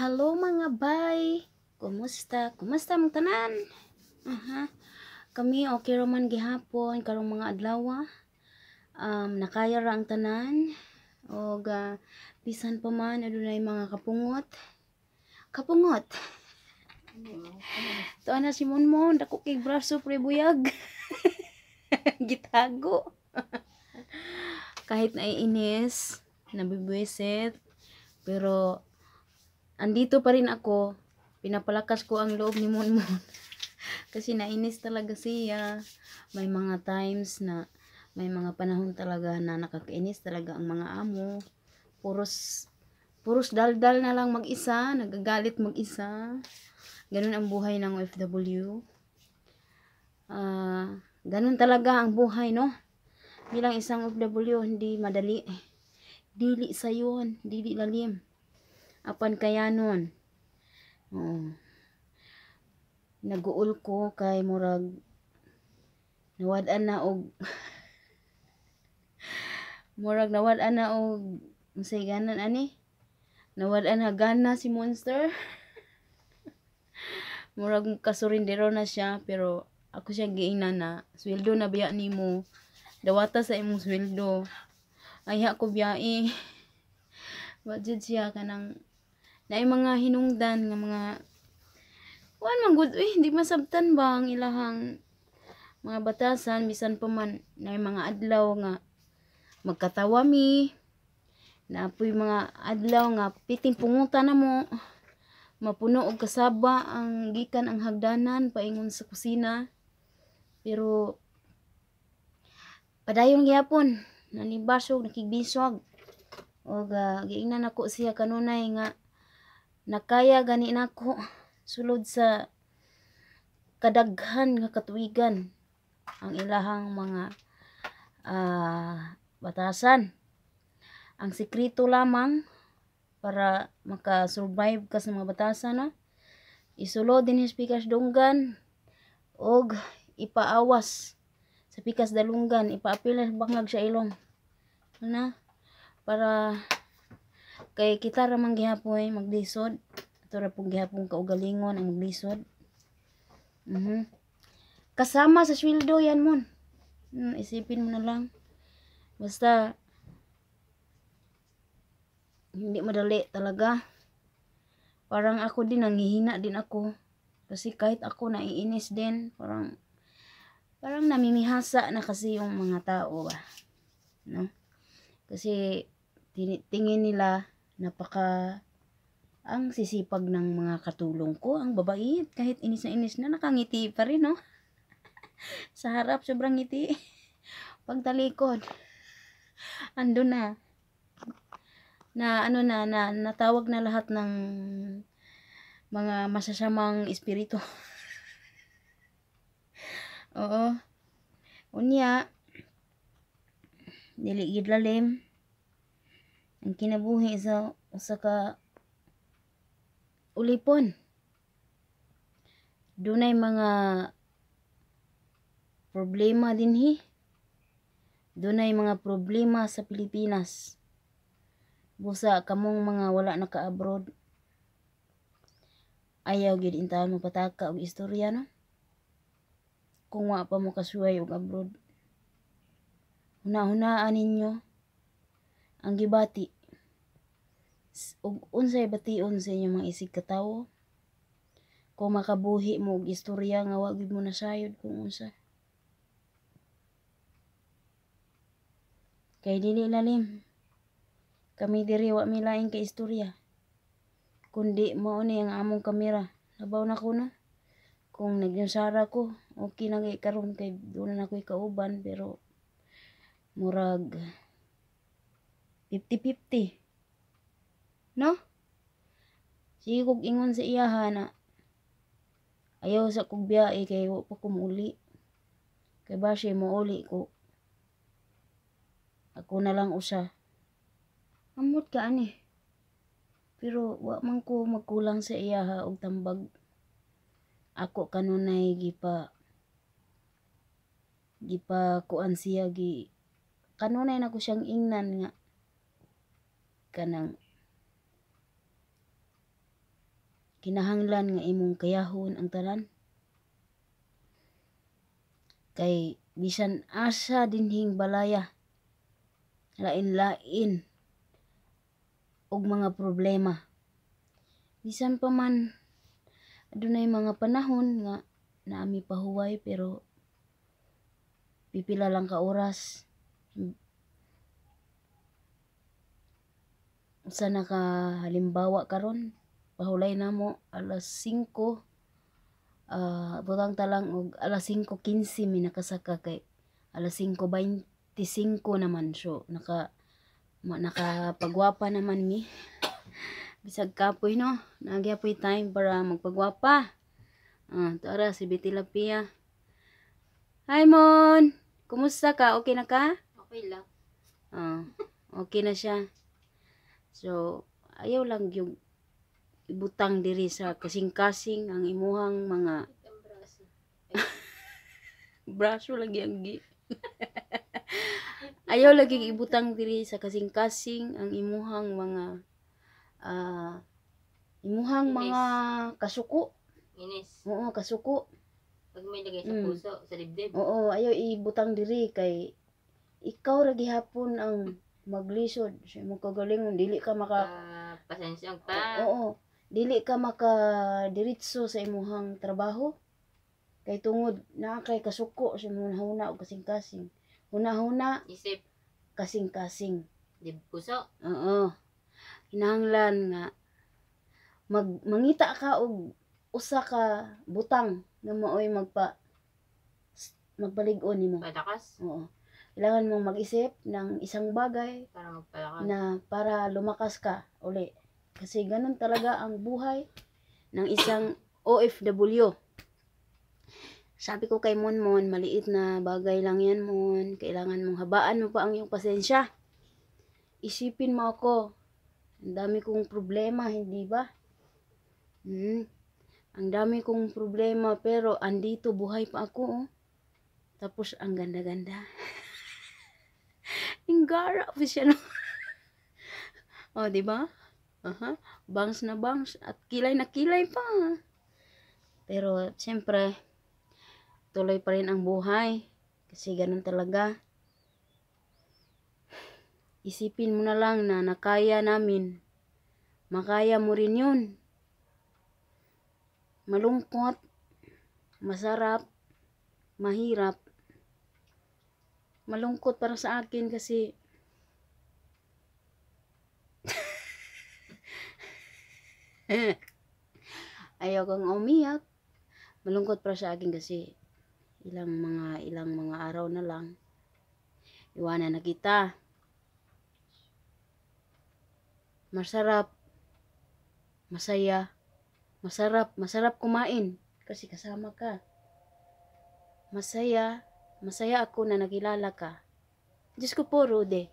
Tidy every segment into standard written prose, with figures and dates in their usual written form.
Hello, mga bay! Kumusta? Kumusta mong tanan? Aha. Kami okay raman gihapon karong mga adlaw. Nakaya ra ang tanan. Og bisan pa man adunay mga kapungot. Kapungot. Tuwa na si Monmon, dako kay braso pre buyag. Gitago. Kahit naiinis, nabibwisit, pero andito pa rin ako. Pinapalakas ko ang loob ni Monmon. Kasi nainis talaga siya. May mga times na may mga panahon talaga na nakakainis talaga ang mga amo. Puros puros daldal na lang mag-isa, nagagalit mag-isa. Ganun ang buhay ng OFW. Ganun talaga ang buhay, no? Bilang isang OFW, hindi madali. Dili sayon, dili lalim. Apan kayanon. Oo. Naguol ko kay murag nawad-an na og murag nawad-an na og unsay ganan ani? Nawad-an na gana si Monster. Murag kasurindero na siya, pero ako siya giingnan na sweldo na biya nimo. Dawata sa imong sweldo. Ayha ko biyae. Wa jud siya kanang naay mga hinungdan nga mga kuan man gud, uy, hindi masabtan ba ang ilahang mga batasan. Bisan pa man naay mga adlaw nga magkatawa mi, naapoy mga adlaw nga piting pungutan na mo, mapuno og kasaba ang gikan ang hagdanan paingon sa kusina, pero padayon gihapon nanibasog, nakigbisog. Og giingnan nako siya kanunay nga nakaya gani nako sulod sa kadaghan nga katuigan ang ilahang mga batasan. Ang sekreto lamang para maka-survive ka sa mga batasan, no? Isulod din sa pikas dunggan og ipaawas sa pikas dalunggan, ipaapil na bangag sa ilong na para kay kita ra man gihapoy maglisod. Ato ra pong gihapon kaugalingon ang maglisod. Kasama sa sweldo yan mon. Isipin mo na lang. Basta hindi madali talaga. Parang ako din, nanghihina din ako. Kasi kahit ako naiinis din, parang parang namimihasa na kasi yung mga tao ba. No? Kasi tingin nila napaka ang sisipag ng mga katulong ko, ang babait, kahit inis na nakangiti pa rin, no? Sa harap sobrang ngiti. Pagtalikod, ando na na ano na, na natawag na lahat ng mga masasamang espiritu. Oo. Unya, dili gid lalim ang kinabuhi sa usa ka ulipon. Dunay mga problema dinhi. Dunay mga problema sa Pilipinas. Busa kamong mga wala naka-abroad, ayaw gyud intawn mo pataka og istorya, no? Kung wa pa mo kasuway og abroad, huna-hunaan ninyo ang gibati ug unsay bation sa inyong mga isig katawo kung makabuhi mo og istorya nga wa gyud mo nasayod kung unsa. Kay dili lalim. Kami diri wa mi laing ka istorya. Kundi mao ni ang among kamera. Labaw na ko, no. Kung nagyunsara ko, okay na kay karon kay doon na ako'y kauban, pero murag 50-50. No? Sige kog ingon sa iyaha na ayaw sa kog biyahe kay wa pa ko muuli. Kay base mouli ko, ako na lang usa. Amot ka ani. Pero wa man ko magkulang sa iyaha og tambag. Ako kanunay gipa kuan siya, gi kanunay nako siyang ingnan nga kanang Kinahanglan nga imong kayahon ang tanan. Kay bisan asa dinhing balaya, lain-lain og mga problema. Bisan pa man adunay mga panahon nga naami pahuway, pero pipila lang ka oras. Usa na ka halimbawa karon, pahulay namo alas 5, butang ta lang og alas 5:15 mi nakasaka kay alas 5:25 naman, so nakapagwapa naman mi. Bisag kapoy, no, nagyapoy time para magpagwapa. Tara si Betty Lapia. Hi Mon, kumusta ka? Okay na ka? Okay lang. Okay na siya. So, ayaw lang yung ibutang diri sa kasing-kasing ang imuhang mga Ang braso. Braso lagi ang gi. Ayaw lagi ibutang diri sa kasing-kasing ang imuhang mga imuhang Inis. Mga kasuko. Inis. Oo, kasuko. Pag may lagay sa puso, sa dibdib. Oo, ayaw ibutang diri kay ikaw ra gihapon ang maglisod sa imong kagalingon, dili ka maka Pasensya pa. Oo, dili ka maka diretso sa imuhang trabaho kay tungod naa kay kasuko sa imong hunahuna o kasing-kasing. Hunahuna, Isip. kasing-kasing. Dib puso. Oo. Kinahanglan nga mangita ka og usa ka butang nga maoy magpalig-on nimo. Palakas. Oo. Kailangan mong mag-isip ng isang bagay Para magpalakas. Na para lumakas ka uli. Kasi ganun talaga ang buhay ng isang OFW. Sabi ko kay Monmon, maliit na bagay lang yan, Mon. Kailangan mong habaan mo pa ang iyong pasensya. Isipin mo ako. Ang dami kong problema, hindi ba? Ang dami kong problema, pero andito buhay pa ako. Oh. Tapos ang ganda-ganda. Ingara po siya, no? Oh, di ba? Aha. Bangs na bangs at kilay na kilay pa. Pero siyempre, tuloy pa rin ang buhay. Kasi ganun talaga. Isipin mo na lang na nakaya namin. Makaya mo rin yun. Malungkot, masarap, mahirap. Malungkot para sa akin kasi ayaw kang umiyak. Malungkot para sa akin kasi ilang mga araw na lang iwanan na kita. Masarap, masaya, masarap, masarap kumain kasi kasama ka. Masaya, masaya ako na nakilala ka. Diyos ko po, Rude.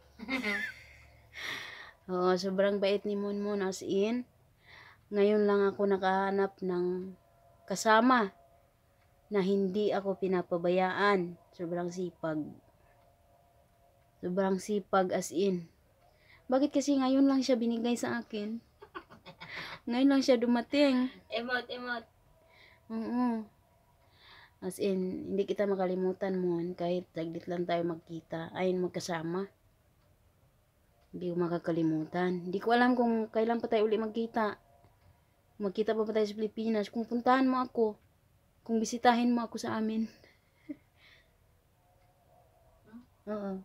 Oo, sobrang bait ni Monmon, as in. Ngayon lang ako nakahanap ng kasama na hindi ako pinapabayaan. Sobrang sipag. Sobrang sipag, as in. Bakit kasi ngayon lang siya binigay sa akin? Ngayon lang siya dumating. Emote, emote. Oo. As in, hindi kita makalimutan, Mon, kahit saglit lang tayo magkita. Ay, magkasama. Hindi ko makakalimutan. Hindi ko alam kung kailan pa tayo uli magkita. Magkita pa ba tayo sa Pilipinas? Kung puntahan mo ako. Kung bisitahin mo ako sa amin. Oo.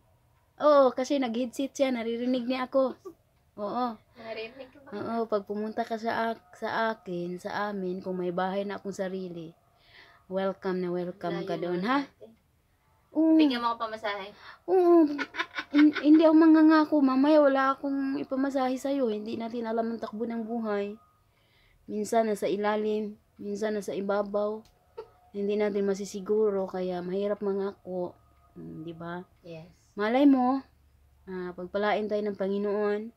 Oo, kasi nag-headset siya. Naririnig niya ako. Oo. Narinig ka ba? Oo, pag pumunta ka sa akin, sa amin, kung may bahay na akong sarili, welcome na welcome ka Layo doon, naman ha? natin. Oo. Bigyan mo ako pamasahe. Oo. Hindi ako mangangako. Mamaya wala akong ipamasahe sa'yo. Hindi natin alam ang takbo ng buhay. Minsan nasa ilalim, minsan nasa ibabaw. Hindi natin masisiguro, kaya mahirap mangako. Di ba? Yes. Malay mo, pagpalain tayo ng Panginoon.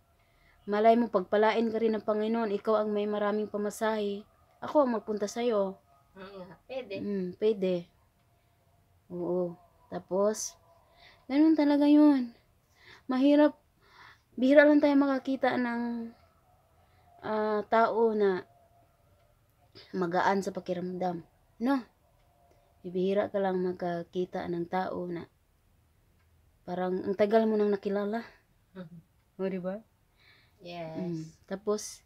Malay mo, pagpalain ka rin ng Panginoon, ikaw ang may maraming pamasahe. Ako ang magpunta sa'yo. Nga, pwede. Pwede. Oo. Tapos, ganun talaga yun. Mahirap, bihira lang tayo makakita ng tao na Magaan sa pakiramdam. No? Bibihira ka lang makakita ng tao na parang ang tagal mo nang nakilala. O, di ba? Yes. Tapos,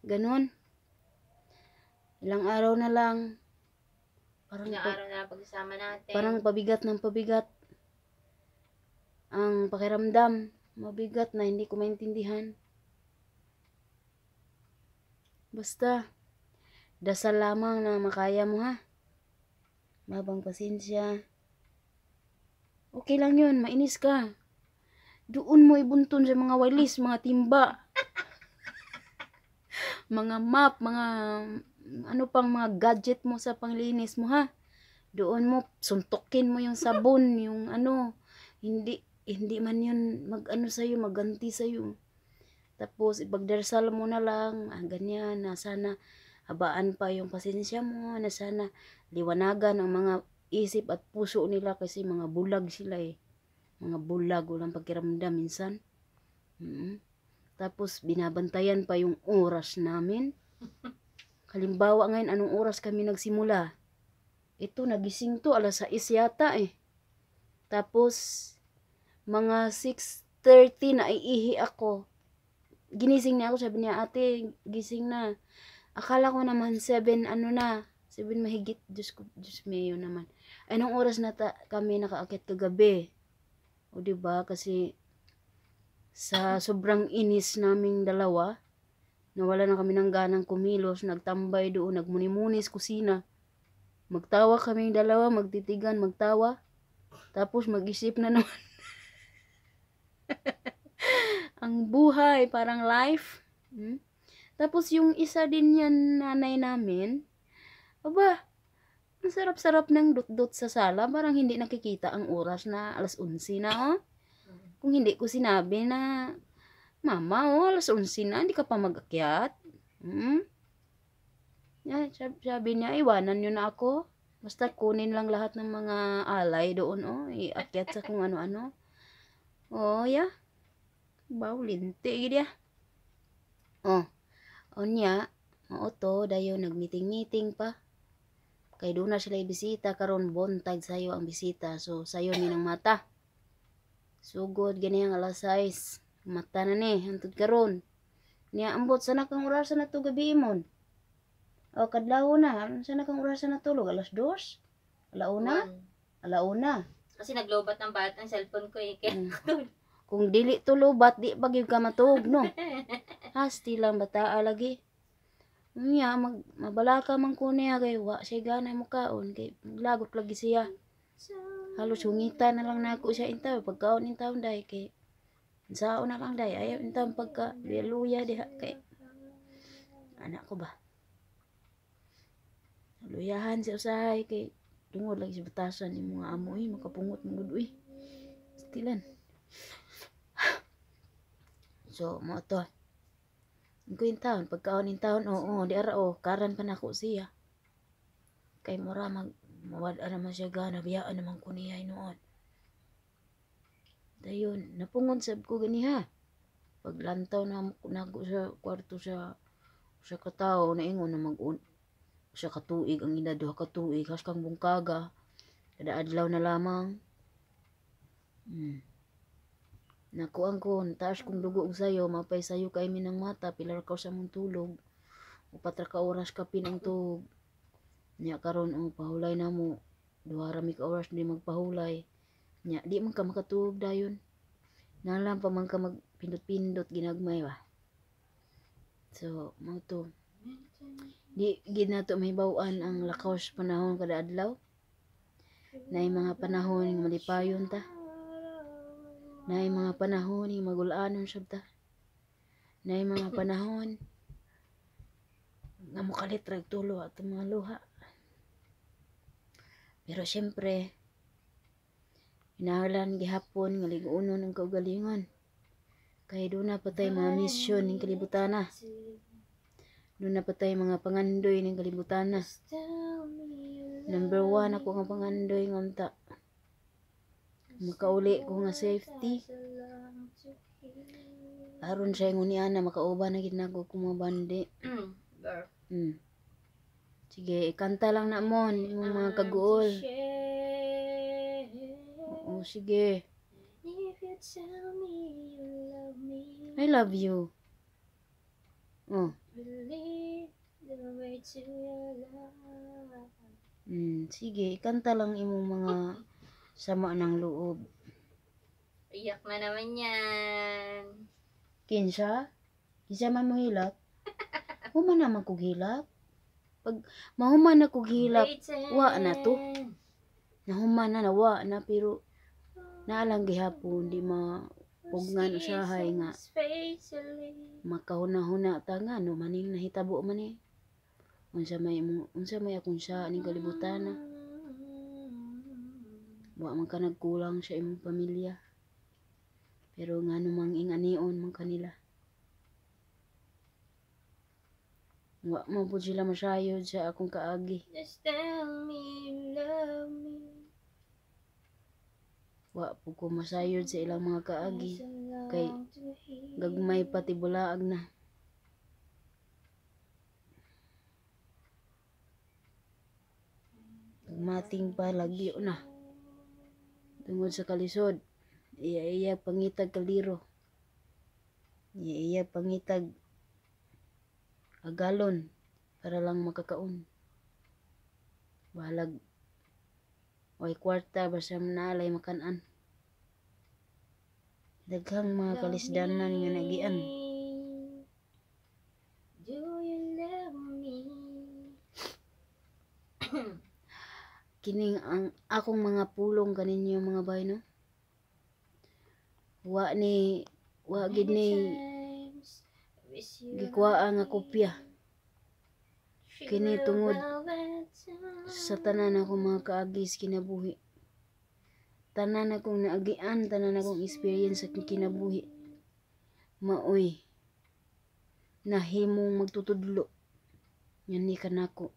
ganun. Ilang araw na lang. Parang, Ilang araw na lang pagsasama natin. Parang pabigat ng pabigat. Ang pakiramdam, mabigat na hindi ko maintindihan. Basta, dasal lamang na makaya mo, ha. Mabang pasensya. Okay lang yun, mainis ka. Doon mo ibunton sa mga walis, mga timba, mga mop, mga ano pang mga gadget mo sa panglinis mo, ha. Doon mo, suntukin mo yung sabon, yung ano, hindi, hindi man yun mag-ano sa'yo, maganti sa'yo. Tapos, ipagdarsal mo na lang, ganyan, na sana habaan pa yung pasensya mo, na sana liwanagan ang mga isip at puso nila kasi mga bulag sila eh. Mga bulag, walang pakiramdam minsan. Tapos, binabantayan pa yung oras namin. Halimbawa ngayon, anong oras kami nagsimula? Ito, nagising to, alas 6 yata eh. Tapos, mga 6:30 na iihi ako. Ginising niya ako, sabi niya, "Ate, gising na." Akala ko naman 7, ano na, 7 mahigit, Diyos ko, Diyos mio naman. Anong oras na kami nakaakyat kagabi? O, di ba? Kasi sa sobrang inis naming dalawa, nawala na kami ng ganang kumilos, nagtambay doon, nagmuni-muni sa kusina. Magtawa kaming dalawa, magtitigan, magtawa. Tapos mag-isip na naman. Ang buhay, parang life. Tapos yung isa din yan, nanay namin, aba, ang sarap-sarap ng dot-dot sa sala, parang hindi nakikita ang oras na alas 11 na, oh. Kung hindi ko sinabi na, "Mama, oh, alas 11 na, hindi ka pa mag-akyat." Yeah, sabi niya, "Iwanan niyo na ako. Basta kunin lang lahat ng mga alay doon, oh. Iakyat sa kung ano-ano." Oh, yeah. Baw, linti, gid ya. Oh, unya, mao to, dayon nag-meeting-meeting pa. Kay doon na sila bisita karon buntag sayo ang bisita. So, sayo ni ng mata. Sugod ganiyang alas 6. Mata na ni, hantod karon. Niya ambot sana kang orasan na to gabi mon. O kadlaw na, sana kang orasan na tulog? Alas 2? Alauna? 1. Alauna. Kasi naglobat ng bat ang cellphone ko eh. Kaya Kung dili to lobat, di pa gyud ka matuog, no? Hasti lang bataa lagi. Unya, mabalaka man ko niya kay wa siya gana mo kaon kay lagot lagi siya. Halos hungitan na lang nako siya intaw pagkaon intaw day kay sao na lang day ayaw intaw pagka luya diha kay anak ko ba. Luyahan siya usahay kay tungod lagi sa batasan ni mga amo eh, makapungot mo gud uy. Stilan. So, mo to. Ko in taon, pagkaon in taon, oo, di ara oh, karan pa nako siya. Kay mura mag mawad naman siya gana, biyaan naman ko niya noon. Dayon, napungon sab ko ganiha. Paglantaw na nako sa kwarto sa katawo naingon na mag sa katuig ang ina 2 ka tuig has kang bungkaga kada adlaw na lamang. Nakuan ko, taas kong dugo og sayo, mapay sayo kay mi ng mata, pila ra ka sa mong tulog. 4 ra ka oras kapin ang tuog. Nya karon oh, pahulay na mo. 2 ra mi ka oras di magpahulay. Nya di man ka makatuog dayon. Nalang pa man ka magpindot-pindot ginagmay ba. So, mao to. Di gid nato mahibaw-an ang lakaw sa panahon kada adlaw. Naay mga panahon nga malipayon ta. Naay mga panahon nga magul-anon sab ta. Naay mga panahon nga mokalit rag tulo atong mga luha. Pero syempre, kinahanglan gihapon nga lig-unon ang kaugalingon. Kay duna pa tay mga misyon ning kalibutana. Duna pa tay mga pangandoy ning kalibutana. Number 1 ako nga pangandoy nga unta makauli ko nga safety. Aron siya ingon niana makauban na gid nako kung mga bandi. Girl. Sige, ikanta lang na mon imong mga Arms to kaguol. Share. Oo, sige. If you tell me you love me, I love you. Oh, will lead the way to your love. Sige, ikanta lang imong mga sama ng loob. Iyak na naman yan. Kinsa? Kinsa man mo hilak? Human naman kog hilak. Pag mahuman na kog hilak, Waiting. wa na to. Nahuman na, nawa na, pero naalang gihapon di ma pugnan usahay nga Seasons fade to leave. Makahuna-huna ta nga no maning nahitabo man eh. Unsa may imong, unsa may akong sa aning kalibutan na. Wa man ka nagkulang sa imong pamilya. Pero ngano mang inganion man kanila. Wa man pud sila masayod sa akong kaagi. Just tell me you love me. Wa pud ko masayod sa ilang mga kaagi. I so Kay long to hear. gagmay pati bulaag na. Mating pa lagyo na. Tungod sa kalisod, iya-iya pangitag kaliro. Iya-iya pangitag agalon para lang makakaon. Bahalag way kwarta basta naalay makan-an. Daghang mga Love kalisdanan nga nagian. me. Do you love me? Kining ang akong mga pulong kaninyo mga bay, no? Wa ni, wa gid ni Many times I wish you gikuha nga were kopya. here. Kini tungod She will sa tanan akong mga kaagi sa kinabuhi. Tanan akong naagian, tanan akong experience sa kinabuhi. Maoy nahimong magtutudlo nga ni kanako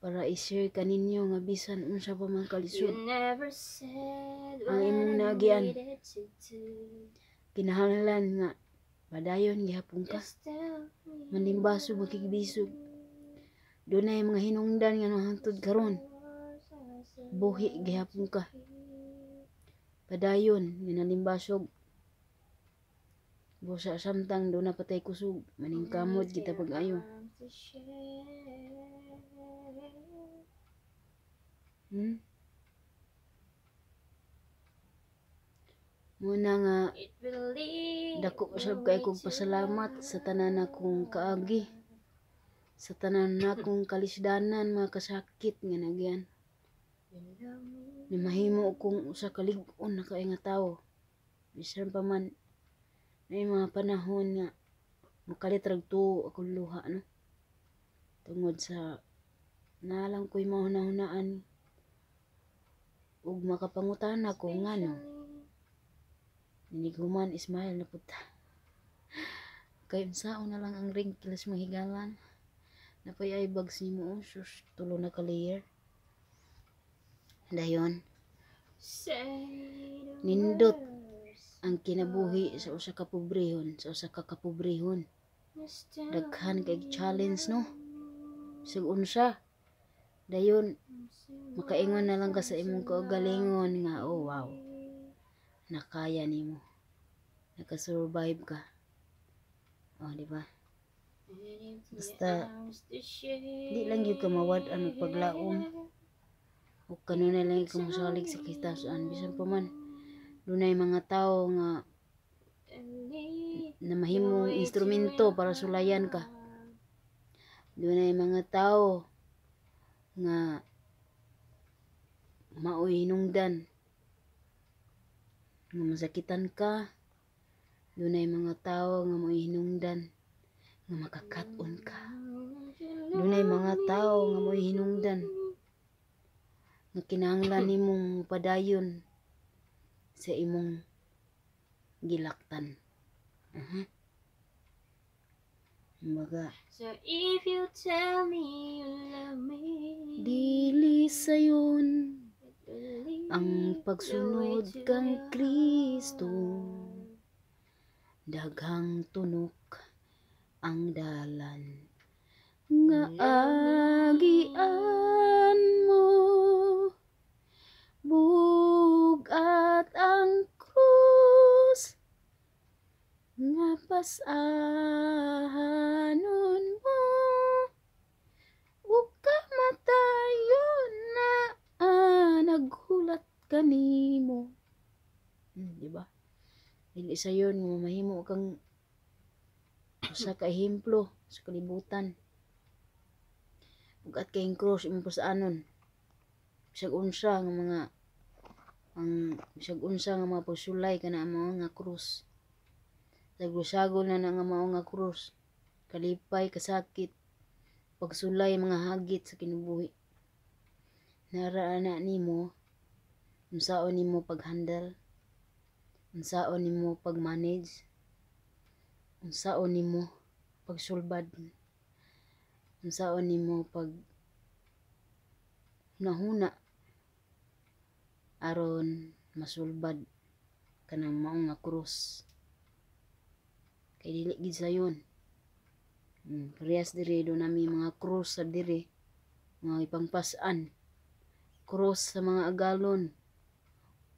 para i-share kaninyo nga bisan unsa pa man kalisod. You never said Ang imong what I naagian. needed to do. Kinahanglan nga padayon gihapon ka. Just tell me Manimbaso makigbisog. Dunay mga hinungdan nga nahangtod karon. Buhi gihapon ka. Padayon nga nalimbasog. Busa samtang doon na patay kusog, maningkamot kita pag-ayo. Muna nga dako usab kay kog pasalamat sa tanan akong kaagi, sa tanan akong kalisdanan, mga kasakit nga nagyan. Ni mahimo kong usa ka lig-on na kay nga tawo. Bisan pa man may mga panahon nga makalit rag tuo akong luha, no? Tungod sa naalang ko'y mahuna-hunaan ug makapangutana ko ngano. Ninighuman Ismael na puta. Kay unsaon na lang ang wrinkles mga higalan. Napay ay bags nimo, oh, sus, tulo na ka layer. Dayon. Nindot ang kinabuhi sa usa ka pobrehon, sa usa ka kapobrehon. Daghan kay challenge, no? Bisag unsa. Dayon makaingon na lang ka sa imong kaugalingon nga, oh wow, nakaya nimo. Nakasurvive ka. Oh, di ba? Basta di lang gyud ka mawad-an og paglaom. O kanunay lang gyud ka mosalig sa kitasan bisan pa man dunay mga tawo nga na mahimong instrumento para sulayan ka. Dunay mga tawo nga maoy hinungdan nga masakitan ka. Dunay mga tawo nga maoy hinungdan nga makakat-on ka. Dunay mga tawo nga maoy hinungdan nga kinahanglan nimong padayon sa imong gilaktan. Aha. Kumbaga, So if you tell me you love me, dili sayon ang the way pagsunod to kang your Kristo. heart. Daghang tunok ang dalan nga Love me. Pasahanon mo ug kamatayon na naghulat kanimo. Di ba? Dili sayon nga mahimo kang usa ka ehemplo sa kalibutan. Bugat kayong cross imong pasaanon. Bisag unsa nga mga ang bisag unsa nga mga pagsulay kana mao nga krus. Sagol-sagol na na nga mao nga krus. Kalipay, kasakit, pagsulay mga hagit sa kinabuhi. Nara na nimo unsaon nimo pag-handle, unsaon nimo pag-manage, unsaon nimo pagsulbad, unsaon nimo pag hunahuna aron masulbad kanang mao nga krus. Kay dili gid sayon. Parehas diri do nami mga krus sa diri, mga ipangpas-an. Krus sa mga agalon,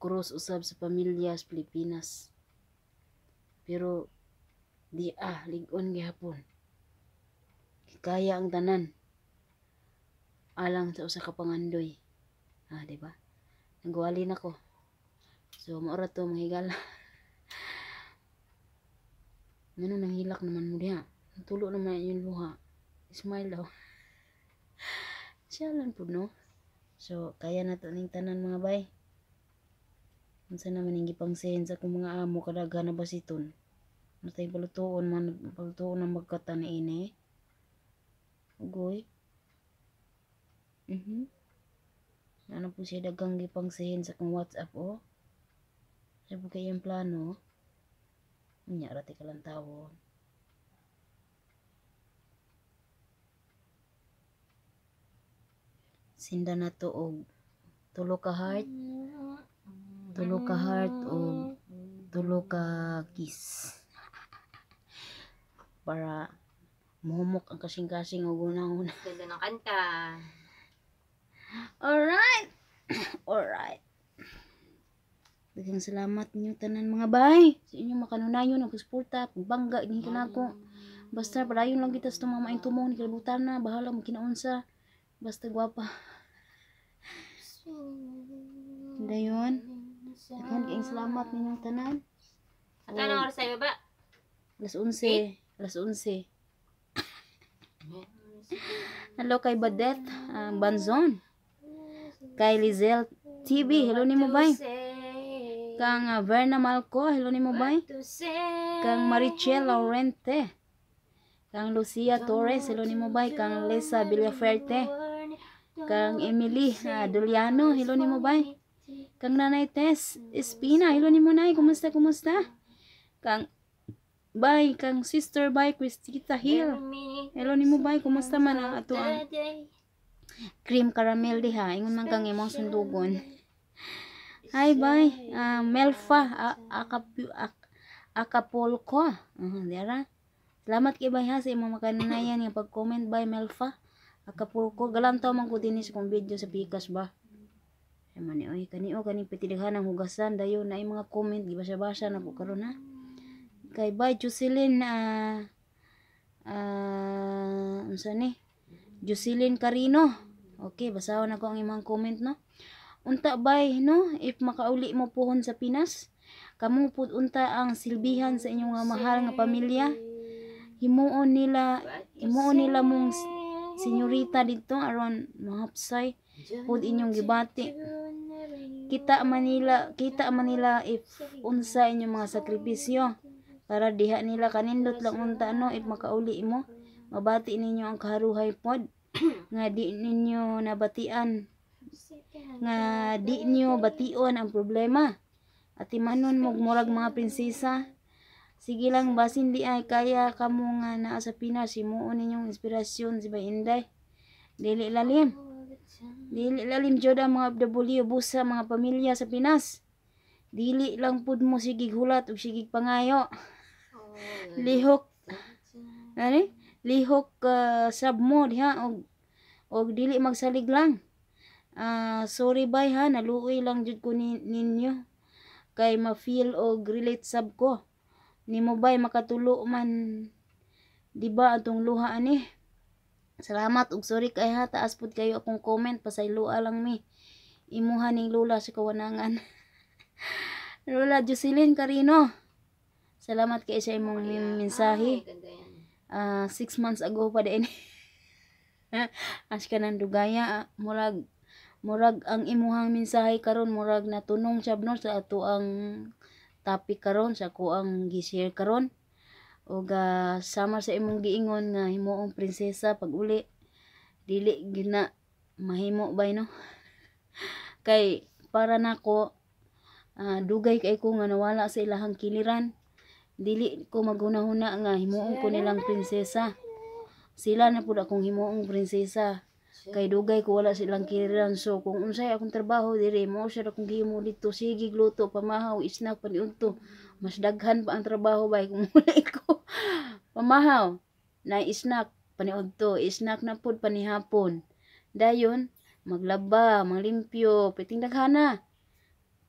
krus usab sa pamilya sa Pilipinas. Pero di lig-on gihapon. Kaya ang tanan alang sa usa ka pangandoy. Di ba? Nagwali na ko. So mao ra to, mga higala. Ngano nanghilak naman mo diha? Tulo naman inyong luha. Smile daw. Siya lang pud, no. So kaya na to ning tanan, mga bay. Unsa naman ning gipang-send sa akong mga amo, kadaghan na basiton. Ano tayo palutuon man, palutuon ang magkata ni ini. Ugoy. Ano po siya dagang gipang-send sa akong WhatsApp, oh. Siya po kay iyang plano. Unya ra ti kalantawon. Sinda na to og tulo ka heart, tulo ka heart og tulo ka kiss. Para muhumok ang kasing-kasing og una-una. Ganda ng kanta. Alright. Alright. Daghang salamat ninyo tanan, mga bay. Sa inyong makanunayon og suporta, pagbangga ni kanako. Basta padayon lang kita sa tumang maayong tumong ni kalibutan na, bahala mo kinaunsa. Basta gwapa. Dayon. Daghan kayong salamat ninyong tanan. At anong oras tayo baba? Alas 11. Alas 11. Hello kay Badet Banzon. Kay Lizelle TV, hello nimo, bay. Kang Verna Malco, hello nimo, bay. Kang Marichel Laurente. Kang Lucia Torres, hello nimo, bay. Kang Lisa Villaferte. Kang Emily Doliano, hello nimo, bay. Kang Nanay Tess Espina, hello nimo, nay. Kumusta, kumusta? Kang bay, kang sister bay Christita Hill. Hello nimo, bay, kumusta man ang ato ang cream caramel diha? Ingon man kang imong sundugon. Hi, bay. Melfa Acapulco. Dira. Salamat kay bay ha sa imong makanunayan nga pag-comment, bay Melfa Acapulco. Galantaw man ko dinhi sa kong video sa Pikas ba. Ay man ni oy, kani o kani pitidaghan ang hugasan dayon na mga comment gibasa-basa na ko karon ha. Kay bay Jocelyn unsa ni? Jocelyn Carino. Okay, basahon ako ang imong comment, no. Unta bay, no, if makauli mo puhon sa Pinas, kamo pud unta ang silbihan sa inyong mga mahal nga pamilya. Himuon nila mong senyorita dito aron mahapsay pud inyong gibati. Kita Manila if unsa inyong mga sakripisyo para diha nila. Kanindot lang unta, no, if makauli mo, mabati ninyo ang kaharuhay pod nga di ninyo nabatian, nga di niyo bation ang problema. Atimanon mo murag mga prinsesa. Sige lang, basin di ay kaya kamo nga naa sa Pinas, himuon ninyong inspirasyon si Bay Inday. Dili lalim. Dili lalim jud ang mga OFW busa mga pamilya sa Pinas. Dili lang pud mo sigig hulat ug sigig pangayo. Lihok ani lihok sab mo diha og dili magsalig lang. Sorry bay ha, naluoy lang jud ko ninyo kay ma-feel og relate sab ko. Nimo bay makatulo man, di ba, atong luha ani. Salamat ug sorry kay ha, taas pud kayo akong comment, pasayloa lang mi. Imuha ning lola sa kawanangan. Lola Jocelyn Carino. Salamat kay sa imong mensahe. Ay, ganda yan. 6 months ago pa din. As ka nang dugaya, murag ang imuhang mensahe karon murag natunong siya no sa ato ang topic karon, sa ako ang gi-share karon. Ug sama sa imong giingon nga himuong prinsesa pag uli, dili gina mahimo bay, no, kay para nako, dugay kay ko nga nawala sa ilahang kiliran. Dili ko maghuna-huna nga himuon ko nilang prinsesa. Sila na pud akong himuong prinsesa kay dugay ko wala silang kiliran. So kung unsay akong trabaho diri, mao siya akong gihimo dito: sige luto, pamahaw, snack, paniudto. Mas daghan pa ang trabaho bay kung wala ko pamahaw na snack, paniudto snack na pud, panihapon dayon maglaba, manglimpyo, piting daghana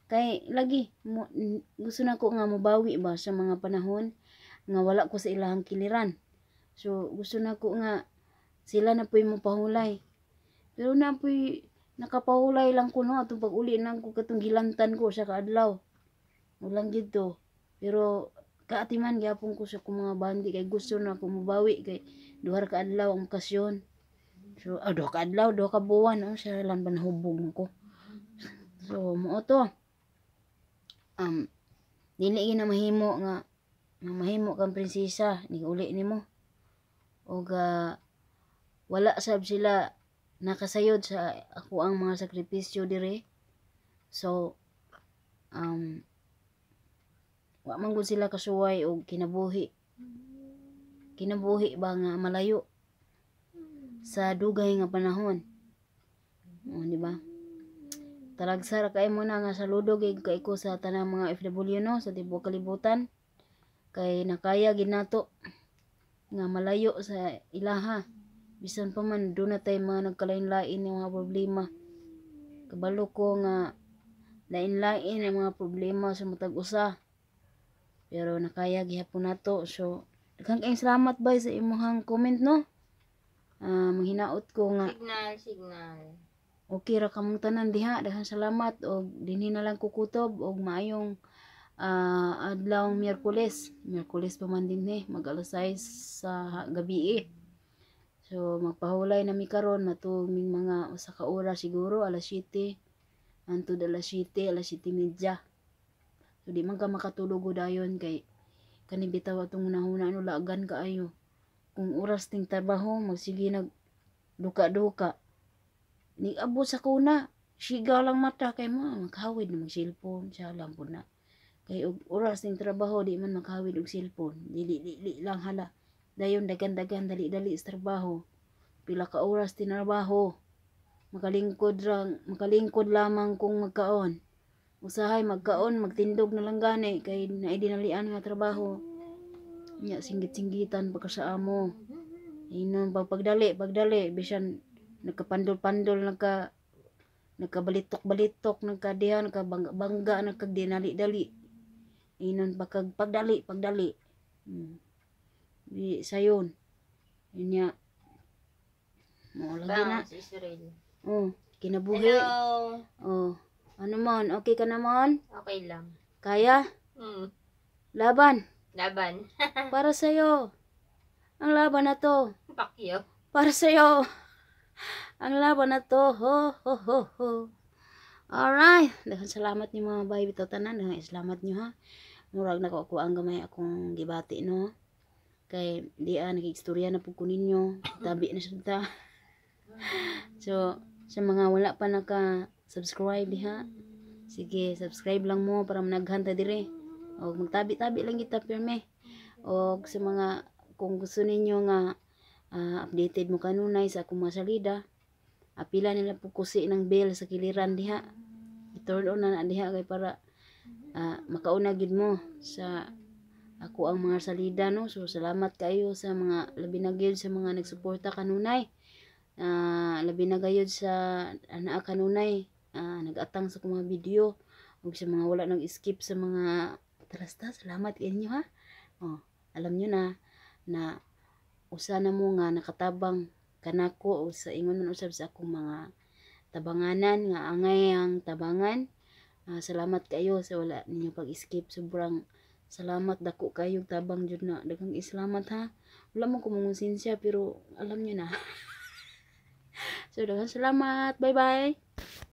kay lagi mo, gusto na ko nga mobawi ba sa mga panahon nga wala ko sa ilahang kiliran. So gusto na ko nga sila na pu'y mopahulay, pero na pu'y nakapahulay lang ko no atong pag-uli nang ko katong gilantan ko sa kaadlaw walang gito. Pero kaatiman gyapon ko sa akong mga bandi kay gusto na ko mobawi kay duha ra ka adlaw ang okasyon. So duha ka adlaw, duha ka buwan, oh, siya lang ba nahubog ko. So mao to, dili gyud na mahimo nga mahimo kang prinsesa ni uli nimo ug wala sab sila nakasayod sa ako ang mga sakripisyo dire. So wa man gud sila kasuway og kinabuhi, kinabuhi ba nga malayo sa dugay nga panahon. Oh, di ba? Talagsa ra kay mo na nga saludo gid kay ko sa tanang mga OFW no sa tibuok kalibutan kay nakaya gid nato nga malayo sa ilaha bisan pa man duna tay mga nagkalain-lain nga mga problema. Kabalo ko nga lain-lain ang mga problema sa matag usa, pero nakaya gihapon nato. So daghang kayong salamat bay sa imuhang comment no. Manghinaot ko nga Signal, signal. Okay ra kamong tanan diha. Daghang salamat og dinhi na lang kukutob og maayong adlaw Miyerkules. Miyerkules pa man dinhi, mag alas 6 sa gabi eh. So magpahulay na mi karon, matuog ming mga usa ka oras siguro, alas 7 hantod alas 7, alas 7:30. So di man ka makatulog dayon kay kani bitaw atong hunahuna no, laagan kaayo. Kung oras ting trabaho magsige nag duka-duka ni abot sa kuna, siga lang mata kay mo maghawid na mag cellphone siya lang pud na kay og oras ning trabaho di man maghawid og cellphone, dili dili lang hala. Dayon dagan-dagan, dali-dali sa trabaho, pila ka oras tinrabaho, makalingkod rang makalingkod lamang kung magkaon. Usahay magkaon, magtindog na lang gani kay naay dinalian nga trabaho nya. Singgit-singgitan pa ka sa amo. Inon pag pagdali pagdali, bisan nagkapandol-pandol, nagkabalitok-balitok, nagkadiha, nagkabangga-bangga, nagkagdinali-dali, inon pa kag pagdali pagdali. Di sayon nya mo lagi na. Bounce, Israel. Oh, kinabuhi. Hello. Oh, ano mon, okay ka na mon? Okay lang. Kaya laban. Laban. Para sa'yo ang laban na to. Pakyo. Para sa'yo ang laban na to. Ho ho ho ho. Alright, daghang salamat ni mga bay bitaw tanan. Daghang salamat niyo ha. Murag nako ako ang gamay akong gibati no kay di nakigstorya na pud ko ninyo, tabi na sad ta. So sa mga wala pa naka subscribe diha, sige, subscribe lang mo para managhan ta dire og magtabi-tabi lang kita pirme. Og sa mga kung gusto ninyo nga updated mo kanunay sa akong mga salida, apila nila po kusi ng bell sa kiliran diha. I-turn on na na diha kay para makauna gid mo sa ako ang mga salida no. So salamat kayo sa mga, labi na gyud sa mga nagsuporta kanunay, labi na gayud sa anaa kanunay nag-atang sa akong mga video ug sa mga wala nag-skip sa mga trasta. Salamat inyo ha. Oh, alam nyo na na usa na mo nga nakatabang kanako o sa ingon man usab sa akong mga tabanganan nga angay ang tabangan. Salamat kayo sa wala ninyo pag-skip. Sobrang salamat, dako kayo tabang jud na. Daghang salamat ha. Wala mo ko mongonsensya, pero alam niyo na. So daghang salamat. Bye bye.